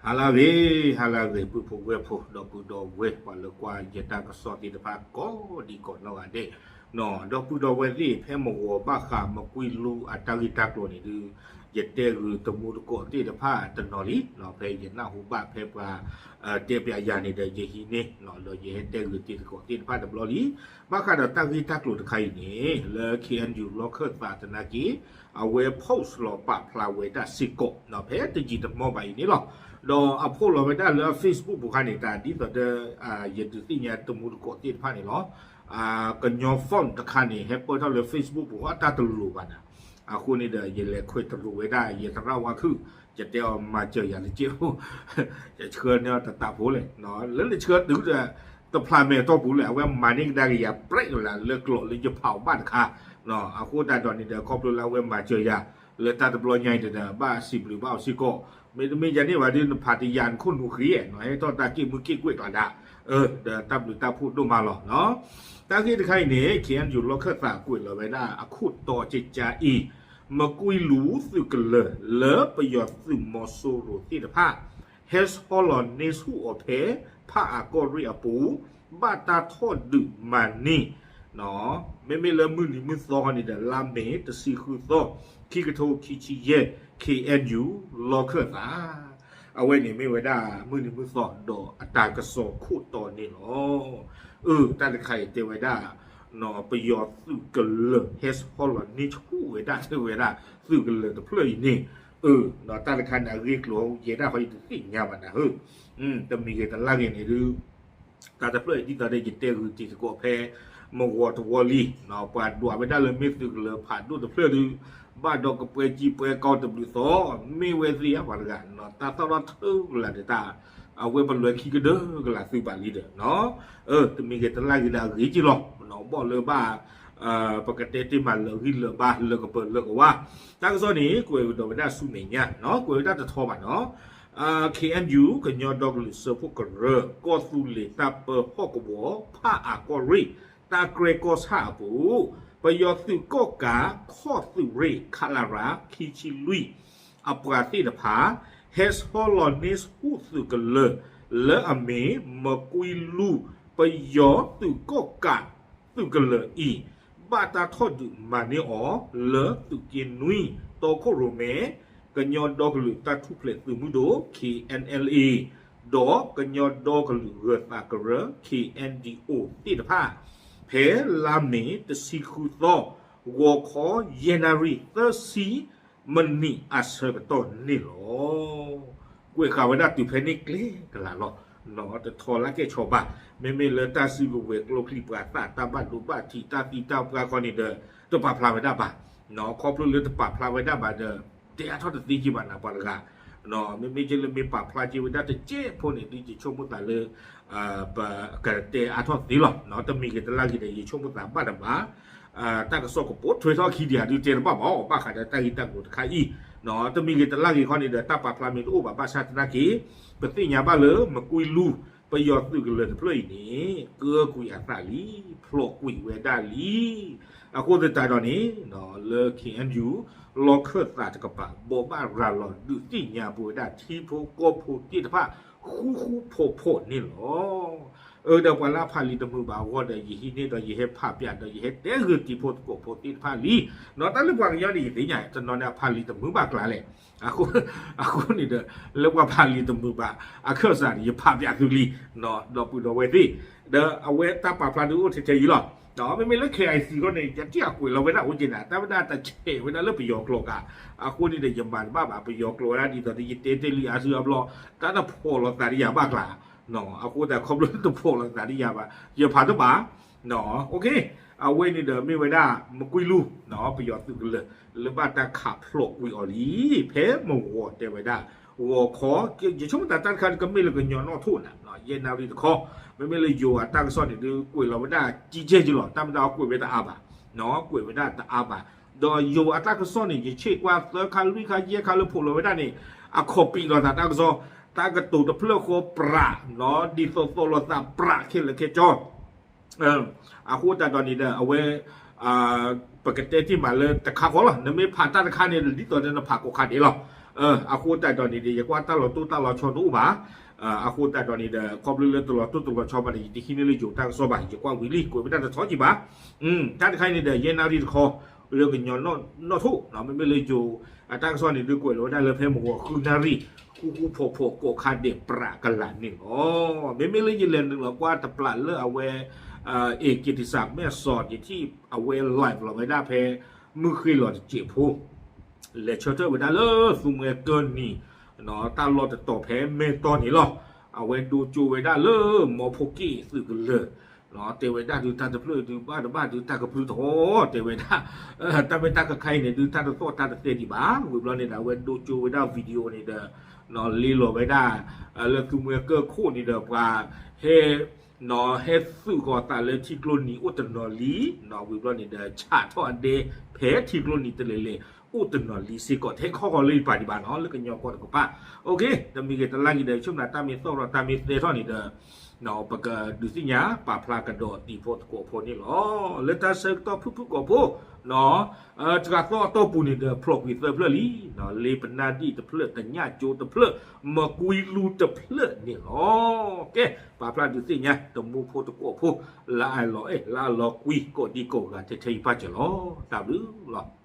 ဟါလၢအဂ့ၤ, ဟါလၢအဂ့ၤ ပုၢ်ဖိဝဲၢ်ဖိ ဒီပုၢ်ဒီဝဲၢ် ပှၤလၢကွၢ်ယတၢ်ကစီၣ်သ့ၣ်တဖၣ် ကိးဒံကိးနီၢ်ဂၤဒဲး, ဒီပုၢ်ဒီဝဲၢ်သ့ၣ် ဖဲမုၢ်ဂီၤဘၣ်ဃးမကွံလူအတၢ်ဂ့ၢ်တၢ်ကျိၤန့ၣ်ဒုး ယတဲဂုာ်တမူတကိးသ့ၣ်တဖၣ်တနီၤလံ, ဖဲယနၢ်ဟူဘၣ်ဖဲပှၤ တဲပျးယၤန့ၣ်ဒီး ယဟံးန့ၢ် ဒီးယဟဲတဲဂုာ်တံၤသကိးသ့ၣ်တဖၣ်တဘျီလံ. ဘၣ်ဃးဒီးတၢ်ဂ့ၢ်တၢ်ကျိၤတခါအံၤန့ၣ် လၢ K N U လီၢ်ခၢၣ်သးသနာ်က့ အဝဲ post လီၤပာ်ဖျါဝဲဒၣ်စ့ၢ်ကီး ဖဲတယံာ်တမီၢ်ဘၣ်အံၤန့ၣ်လီၤ. ဒီးအ post လီၤဝဲဒၣ်လၢ Facebook ပူၤခါန့ၣ် တၢ်ဒ်သိးဒီး ယဒုးသ့ၣ်ညါတမူတကိးသ့ၣ်တဖၣ်န့ၣ်လီၤ. ကညီ font တခါန့ၣ် ဟဲပၢၢ်ထီၣ်လၢ Facebook ပူၤ အတၢ်တလိၤဘၣ်နၤ, အဃိန့ၣ်ဒီး ယလဲၤခွဲးတရူးဝဲဒၣ် ယသရၣ်ဝါခုၣ် ယတဲအီၤမၤစၢၤယၤတက့ၢ်, ယဆှၢန့ၢ်အီၤတတးဖိလဲၣ်, လၢနဆှၢတုၤဒီး တဖျးမဲာ်အတီၢ်ပူၤလဲၣ်, အဝဲမၤန့ၢ်ကဒါက့ၤယၤ ပြဲးလၢကျိာ်လၢယဖးအီၤဘၣ်တခါ, အဃိသတးဒီးန့ၣ်ဒီး ခီဖျိလၢအဝဲမၤစၢၤယၤ လၢတၢ်တဘျီညါအံၤဒီး ဘၣ်စံးဘျုးဘၣ်အီၤစ့ၢ်ကီး, မ့တမ့ၢ်ယၤန့ၣ်ဘၣ်ဒီး နဖးတယၤနခိၣ်နူာ်ဃံ, ဟဲထီၣ်တၢ်က့ၣ်မုၢ်က့ၣ်ကွဲးကျါဒၣ်, ဒီးတၢ်ဘျုးတၢ်ဖှိၣ်ဒိၣ်မးလီၤ. တၢ်ဂ့ၢ်တခါအံၤန့ၣ် K N U လီၢ်ခၢၣ်သးကွဲးလီၤဝဲဒၣ်အခိၣ်တီကကါအံၤ, မကွံလူသုးကလၢၤလၢပယီၤသုးမီၤစိရိၤသ့ၣ်တဖၣ် ဟဲဆီလီၤန့ဆူၣ်အီၤဖဲ ဖးအကီၢ်ရ့ၣ်အပူၤ, ဘၣ်တၢ်ထီၣ်ဒုးမၤန့ၢ်, မ့မ့ၢ်လၢမုၢ်နံၤမုၢ်သီဃီန့ၣ်ဒီး လါမ့ၤတဆံဃုသီ ခံကထိခံဆံယဲၢ် K N U လီၢ်ခၢၣ်သး, အဝဲန့ၣ်မ့ၢ်ဝဲဒၣ်မုၢ်နံၤမုၢ်သီဒီးအတၢ်ကစီၣ်ခိၣ်တီန့ၣ်လီၤ. အၢ တၢ်တခါအံၤတဲဝဲဒၣ် ပယီၤသုးကလၢၤဟဲဆီလီၤန့ဆူၣ်ဝဲဒၣ်ဝဲဒၣ် သုးကလၢၤတဖျၢၣ်အံၤန့ၣ်, အၢ ဒီးတၢ်တခါန့ၣ် အဂ့ၢ်ကျိၤယဲဒၣ်ဃီယတသ့ၣ်ညါဘၣ်နၤဧၢ, တမံၤဂ့ၤတလါဂ့ၤန့ၣ်ဒုး တၢ်တဖျၢၣ်အံၤဒ်သိးဒီးယတဲဂုာ်တံၤသကိးဖဲ မုၢ်ဂီၤတဝီလံ, ပှၤဒွးဝဲဒၣ်လၢမ့ၢ်သုးကလၢၤဖးဒိၣ်တဖျၢၣ်ဒုး ဘၣ်ဒီးကပှဲၤကံပှဲၤကီတဘျုးသီ, မ့ၢ်ဝဲသ့ၣ်ဧါပှၤတဂၤ, တၢ်သီၣ်ထီၣ်ထုကလးဒီးတၢ် အဝဲပလွဲခံကဒၢကလးသုးဘၣ်လံဒီး, တမံၤဂ့ၤတလါဂ့ၤဒီးအဂ့ၤက့လီၤ, ဘီၣ်လၢဘၣ် ပကတဲတ့ၢ်မးလၢအဂံၢ်လၢဘါလၢကပၢၤလၢကဝါ, တၢ်ကစီၣ်န့ၣ် ကွဲးကဒီးဝဲဒၣ်ဆူမဲာ်ညါ, ကွဲးဝဲဒၣ်တထီဘၣ်နီၤ, K N U ကညီဒီကလုာ်စၢဖှိၣ်ကရၢ ကီၢ်သူလ့ၤတၢ်ပၢဟီၣ်ကဝီၤ ဖးအကီၢ်ရ့ၣ် တၢ်ကြဲၢ်ကီၢ်ဆၣ်အပူၤ, ပယီၤသုးကီၣ်ကးခီၣ်သုးရ့ၣ် ခလရ ခံဆံလွံၢ် အပှၤသ့ၣ်တဖၣ် ဟဲဆီလီၤန့ဆူၣ်သုးကလၢၤ လၢအမ့ၢ်မကွံလူ ပယီၤသုးကီၣ်ကးသုးကလၢၤအံၤ ဘၣ်တၢ်ထီၣ်ဒုးမၤန့ၢ်အီၤလၢသုးက့နွံ တီခိၣ်ရိၣ်မဲ ကညီဒီကလုာ်တၢ်ထူၣ်ဖျဲးသုးမုၢ်ဒိၣ် K N L A ဒီးကညီဒီကလုာ်ဂၢၤသးကရၢ K N D O သ့ၣ်တဖၣ် ဖဲလါမ့ၤတဆံဃုသီ ဂီၤခီယဲၢ်နၣ်ရံၣ်သၢဆံ မနံၤအဆၢကတီၢ်န့ၣ်လီၤ. ကွဲးဃာ်ဝဲဒၣ်တုၤဖဲန့ၣ်ကျဲကလးလီၤ. တထီလၢကဲၣ်ဆီဘၣ်, မ့မ့ၢ်လၢတၢ်စုကဝဲၤကျိချံမျိာ်သၣ် တၢ်ဘၣ်ဒိဘၣ်ထံး တၢ်သံတၢ်ပှၢ်ခီန့ၣ်ဒီး တပာ်ဖျါဝဲဒၣ်ဘၣ်. ခီဖျိလၢတပာ်ဖျါဝဲဒၣ်ဘၣ်ဒီး တဲအါထီၣ်တသ့က့ဘၣ်နၤပှၤတဂၤ, မ့မ့ၢ်က့လၢမ့ၢ်ပာ်ဖျါက့ဝဲဒၣ်တကဲးဖိန့ၣ် ဒ်ယဆိကမိၣ်သးလၢ ပကတဲအါထီၣ်သ့လီၤ. တမံၤဂ့ၤတလါဂ့ၤဒီး ယဆိကမိၣ်သးဘၣ်တဘၣ် တၢ်ကစီၣ်ကပိာ်ထွဲထီၣ်ခံဒံး ဒုးတဲတဘၣ်ဘၣ် ဘၣ်ဃးဒီးတၢ်ဂ့ၢ်တၢ်ကျိၤတခါအံၤ, တမံၤဂ့ၤတလါဂ့ၤခီန့ၣ်ဒီး တၢ်ပာ်ဖျါမ့ၢ်တအိၣ်ဘၣ် ဘၣ်ဆၣ်သနာ်က့ ပသ့ၣ်ညါဘၣ်လၢမကွံလူ ပယီၤသုးကလၢၤတဖျၢၣ်အံၤန့ၣ် ကၢကွံာ်အသးလံ, ဖျိးကွံာ်ဝဲဒၣ်လံ. အဃိသတးဒီးန့ၣ် လၢ K N U လီၢ်ခၢၣ်သးတကပၤ ဘိးဘၣ်ရၤလီၤဒုးသ့ၣ်ညါပဝဲဒၣ်ထံဖိကီၢ်ဖိသ့ၣ်တဖၣ် ဃူဃူဖိးဖိးန့ၣ်လီၤ. အၢဒီးပှၤလၢအဖးလံာ်တမုာ်ဘၣ်အဂီၢ်ဒီး ယဟံးန့ၢ်ဒီးယဟဲဖးပၠးဒီးယဟဲတဲဂုာ်တံၤဖိသကိးဖိသ့ၣ်တဖၣ်လံ. ဒီးတၢ်လၢပှၤကညီန့ၣ် ယသ့ၣ်ညါ တနီၤန့ၣ်အဖးလံာ်တမုာ်ဘၣ်ကျါလဲၣ်. အဃိန့ၣ်ဒီး လၢပှၤဖးလံာ်တမုာ်ဘၣ်အခၢၣ်စးန့ၣ် ယဖးပၠးသုလံ ဒီပုၢ်ဒီဝဲၢ်သ့ၣ်, ဒီးအဝဲတၢ်ပာ်ဖျါဒုးအိၣ်ထဲထဲအံၤလီၤ. ဒီးမ့မ့ၢ်လၢ K I C ခီန့ၣ် ယတံၢ်အကွဲးလီၤဝဲဒၣ်အိၣ်က့ၤနၤ တၢ်ဝဲဒၣ်တဆဲးဝဲဒၣ်လၢပယီၤကျိာ်ကး, အဃိန့ၣ်ဒီး ယမၤတဘၣ်ဘၣ် ပယီၤကျိာ်ဝဲဒၣ်ဒ်သိးဒီး ယတဲတ့ၢ်လံအါစုအါဘျီ တၢ်တဖိးလီၤသးဒ်ယၤဘၣ်ကျါ, အဃိသတးခီဖျိတဖိးလီၤသးဒ်ယၤဘၣ် ယဖးတဘၣ် အဝဲန့ၣ်ဒီးမ့ၢ်ဝဲဒၣ် မကွံလူ ပယီၤသုးကလၢၤ လၢဘၣ်တၢ်ခးဖျိးကွံာ်အီၤလံ ဖဲမုၢ်ဂီၤတဲဝဲဒၣ် ဂီၤခီ ယဆိကမိၣ်တၢ်တၢ်တခါန့ၣ် ကမ့ၢ်လၢကညီနီၣ်ထိၣ်နၤ ယဲၢ်နၣ်ရံၣ်တခီ, မ့မ့ၢ်လၢယိၤအတၢ်ကစီၣ်န့ၣ်ဒုး ကွဲးလီၤဝဲဒၣ်ကံကဲက့လီၤ တၢ်မ့ၢ်တၢ်အီကွဲးဝဲတအါဘၣ်, ကွဲးဝဲဒၣ်တအါဘၣ်, ဒီးယိၤအတၢ်ကစီၣ်န့ၣ် ယဆ့ၣ်ကွၢ်သၢခါလွံၢ်ခါယဲၢ်ခါလၢဖိးလီၤဝဲဒၣ်န့ၣ် အခီၣ်ပံးလီၤသးတၢ်ကစီၣ်, တၢ်ကတိၤတဖျၢၣ်ဃီပြး ဒ်သိးသိးလီၤသးပြးခဲလၢာ်ခဲဆ့ အဃိသတးဒီးန့ၣ်ဒီး အဝဲ ပကတဲတ့ၢ်မးလၢတခါဃီလီၤ. နမ့ၢ်ဖးတၢ်တခါန့ၣ် ဒ်သိးဒီးနဖးကိးခါဒဲးလီၤ. အဃိသတးဒီးန့ၣ်ဒီး ယကွၢ်တၢ်လီၤတိၢ်တၢ်လီၤဆီတအိၣ်ဘၣ်. အဃိသတးဒီးန့ၣ်ဒီး ခီဖျိလၢတလီၤတိၢ်တလီၤဆီဘၣ်န့ၣ် ယတဟံးန့ၢ်လၢယိၤတၢ်ကစီၣ်ဘၣ်, ယကွၢ်ဝံၤလံ ကွဲးဝဲဒၣ်တဆီကံးဘၣ်. တၢ်တခါအံၤန့ၣ်ဒီး ယဲၢ်နၣ်ရံၣ်တခီ လၢကညီနီၣ်ထိၣ်, မ့မ့ၢ်လၢယိၤအတၢ်ကစီၣ်န့ၣ် ဒုးကွဲးလီၤဝဲဒၣ်လၢဖဲမုၢ်ဂီၤဃုနၣ်ရံၣ် ဃူဃူဖိးဖိး ကိးခါဒဲးပြးကလာ်န့ၣ်လီၤ. မ့မ့ၢ်လၢယလဲၤနုာ်လီၤကွၢ်တပျးလၢအဝဲ အ့ၣ် က့တံစၣ်မဲၣ်စီၤ ယထံၣ်အဝဲ live လီၤဝဲဒၣ်ဖဲ မုၢ်ဃ့လီၤတစဲးဖိ လဲၤဆၢထၢၣ်ဝဲဒၣ်လၢသူမှဲကၢၢ်နံၤ တၢ်လီၢ်တတီၤဖဲမဲၢ်တီၢ်န့ၣ်လီၤ. အဝဲဒိကၠိဝဲဒၣ်လၢမီဖိက့ၣ်သုးကလၢၤ, တဲဝဲဒၣ်ဒုးတၢ်တဖျၢၣ်ဒုးဘၣ်တဘၣ်ဒုးတၢ်ကပြုၢ်ထီၣ်, တဲဝဲဒၣ် တၢ်မ့ၢ်တၢ်ကခါအံၤန့ၣ် ဒုးတၢ်တသီၣ်တၢ်တသဲဒံးဘၣ်. ဝံၤဘျီန့ၣ်ဒီး အဝဲဒိကၠိဝဲဒၣ် video န့ၣ်ဒီး လ့လီၤဝဲဒၣ် လၢသူမှဲကၢၢ်ခိၣ်န့ၣ်ဒီး ပှၤဟဲ ဟဲသုးဃီၤသးလၢထံကျိနံၤအိၣ်တနီၤလံ, ဝံၤဘျီန့ၣ်ဒီး ဆးထီၣ်အဒဲဖဲထံကျိနံၤတလဲၤလဲၤ အိၣ်တနီၤလံစ့ၢ်ကီး တဟဲခီဃီၤလၢယပၤဒံးဘၣ်နီၤ လၢကညီကီၢ်တကပၤ. တမံၤဂ့ၤတလါဂ့ၤဒီး ဆိကမိၣ်တၢ်မ့ၢ်သီၣ်ထီၣ်တၢ်မ့ၢ်သဲထီၣ်န့ၣ်ဒီး ပကဒုးသ့ၣ်ညါပာ်ဖျါကဒီးတံၤဖိသကိးဖိန့ၣ်လီၤ. လၢတၢ်ဆၢကတီၢ်ဖုၣ်ဖုၣ်ကိာ်ဖိ တဂၤသီအတီၢ်ပူၤန့ၣ်ဒီး ဖျိးကွံာ်သၢဖျၢၣ်လံ, လ့ပနၢ်ဒံၣ်တဖျၢၣ် တညၣ်ကၠိတဖျၢၣ် မကွံလူတဖျၢၣ်န့ၣ်လီၤ. ကဲ ပာ်ဖျါဒုးသ့ၣ်ညါ တမူဖိတကိးဖိ လၢအလီၤအဲၣ် လၢအလီၤကွံ ကိးဒံကိးဂၤထဲထဲအံၤပၢ်စၢၤလီၤ. တၢ်ဘျုးလီၤ.